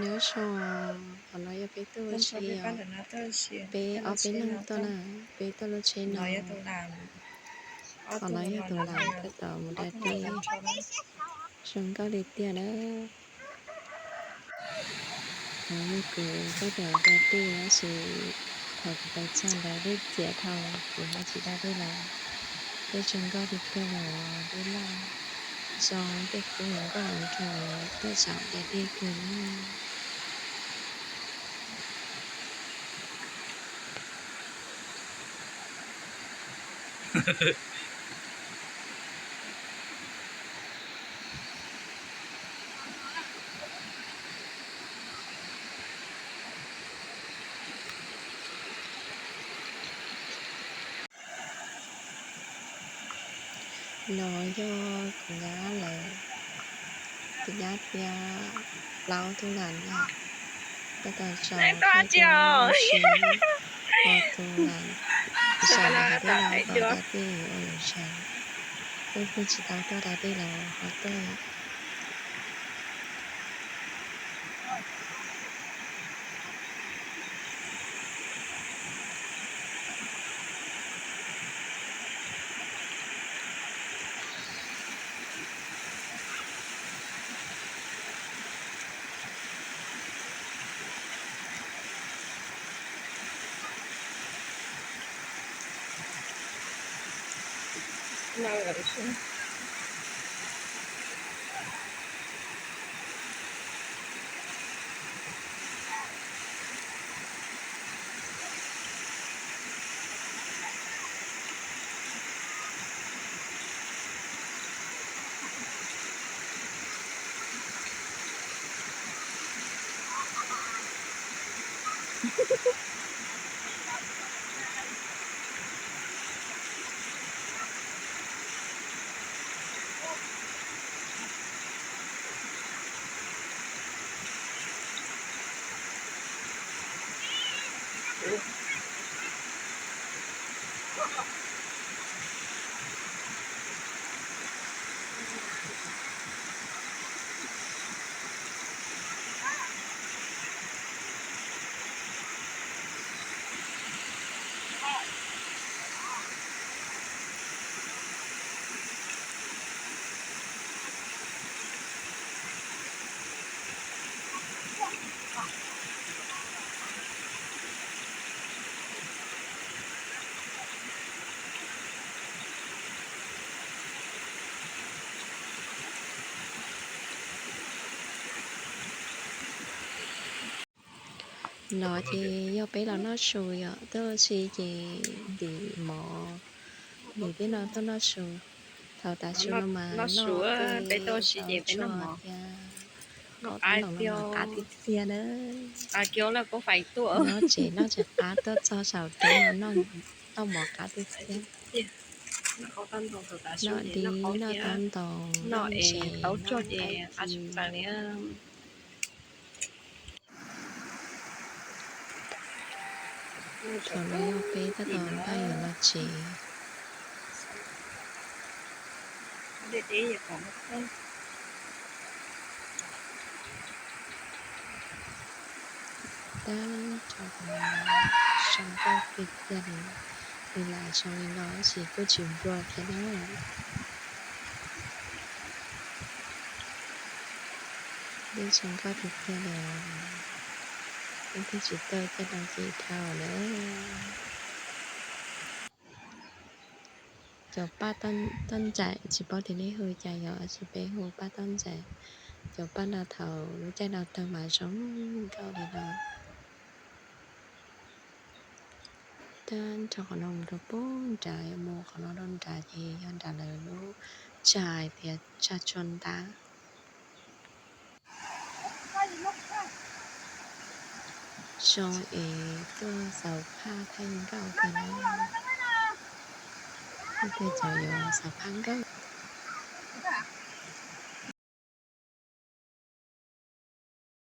Nyob zoo, qhov no yog peb tuaj lub tsheb os, peb ob peb leeg tuaj na, peb tuaj lub tsheb no. Qhov no yog tus lam tab tom mus da dej, zoo nkauj li tiag na. Qhov no kuv tab tom da dej tab sis thaum kuv tau txog ntawd dej txias dhau, kuv ho tsis da dej lawm. Dej zoo nkauj tiag tiag li, dej loj, zoo tej kub nkauj heev kawg, tuaj zaum da dej kawg li. No yog kuv nyab lawv tus nyab thiab plaub tug lam no tab tom zaum thiab tuaj ua si, ho tus lam zaum hais tias no tuaj da dej ua luam zem, wb kuj tsis tau tuaj da dej los ho tuaj. No ces yog peb los noj su yom, tuaj ua si ces ntim mov, ntim tej no tuaj noj su. Thaum tav su no mas noj tej, peb tuaj ua si ces peb noj mov thiab, noj qab tiag tiag na. Noj tsev noj tsis qab, tuaj txog saum roob no noj mov qab tiag tiag. Noj dib, noj taub ntoos, noj ntses, noj qaib ci. Thaum no yog peb tab tom npaj yuav los tsev. Tab nrho qhov no zoo nkauj tiag tiag li, li lam zoo li no tab sis kuj tsis nplua thiab na. Dej zoo nkauj tiag tiag li, ib tug tsis tau caij no ces dhau lawm. Cov paj toj nraim tsis paub tias nej hu cas yom, tab sis peb hu paj toj nraim. Cov paj no thaum lub caij no tawg mas zoo nkauj li no. Tab nrho qhov no mus rau pem nrad, mus qhov no rau nrad ces yog nrad lawv lub tsag hais tias tsag tsua ntab. Zoo es tuaj xaus phaj thaij nkauj kawg na. Tuaj cov yuav xaus phaj nkauj.